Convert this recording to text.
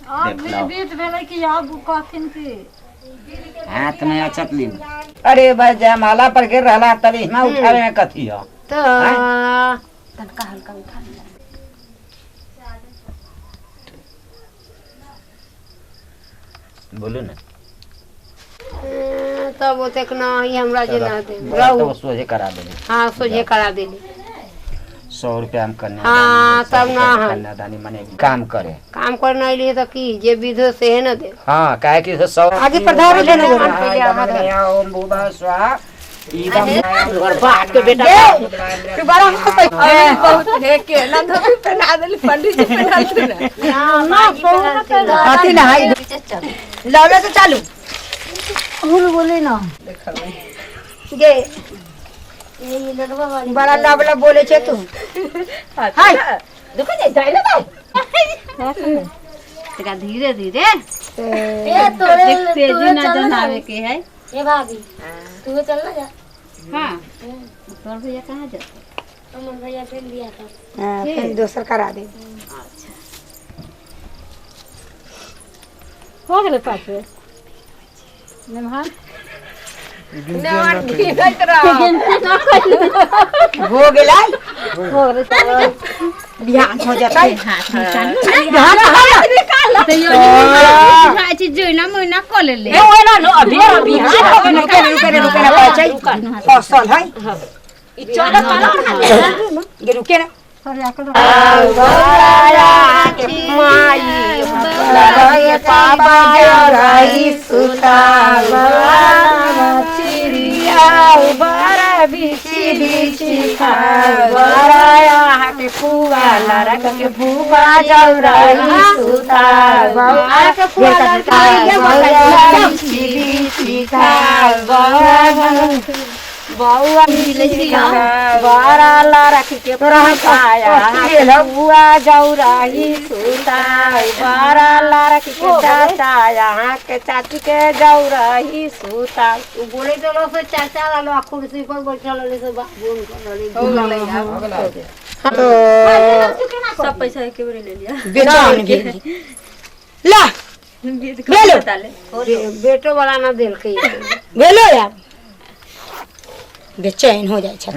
आब देख लो। बीत भेलै कि आब कहथिन कि हाथ में अचत ली। अरे भाई, जयमाला पर गिर रहा तब इमा उठावे में कथी हो? तो तनका हल्का उठा ले। बोलू ना। तब ओतेक ना ही हमरा जे ना दे। तो सोझे करा देली। हाँ, सोझे करा देली। 100 रुपया हम कन्या हाँ, दानी, तब ना हम। कन्यादानी माने काम करे। काम करना अइली तऽ की जे विधो से है ना दे। हाँ, काहे कि 100 आगे पधारो देने जरा। ओम भूभा स्वाहा बाप के बेटा तू बड़ा हंसै। बहुत हे के ना धोबी पहना देली, पंडित जी पहनालथिन ना। अथी ना है लौले से चालू। भूल बोली ना। गे बड़ा लब लब बोले छे तू। हाय देखो जे जाय ना। तनिका धीरे धीरे। ए तोरे तेजी ना जनावे के है। ए भाभी, तू चल ना जा। हाँ, तोर भैया कहाँ जाता? अमन भैया फिर लिया था। हाँ, फिर दोसर करा दे। अच्छा। हो गेलै 5 बेर नेमहान। हो गेलै। हो गेलै। बिहान हो जतै। हाथ निकालू। बिहान हो। तो यो बुझाइ छै जोइना मोइना कऽ लेले। रुके रुके रुके ना, बचै फसल है गे, रुके ना। माई लगे पापा जराई सुता चिड़िया बड़ा बिची बिची बड़ा के फुआ लड़क के फुआ जराई सुता बौआ के फुआ बिची बिची बौआ बड़ा लड़क के पाया बुआ जौराही सुता बड़ा लड़क के चाचा यहाँ के चाची के जौराही सुता। बोले तो से चाचा वाला कुर्सी पर बैठल रहले से बाबू रहले। तो सब पैसा एक बेर ले लिया। बेचैन भेल ला भेलो। बता ले। बेटो वाला ना देलकै। भेलो यार, बेचैन हो जाइ छै।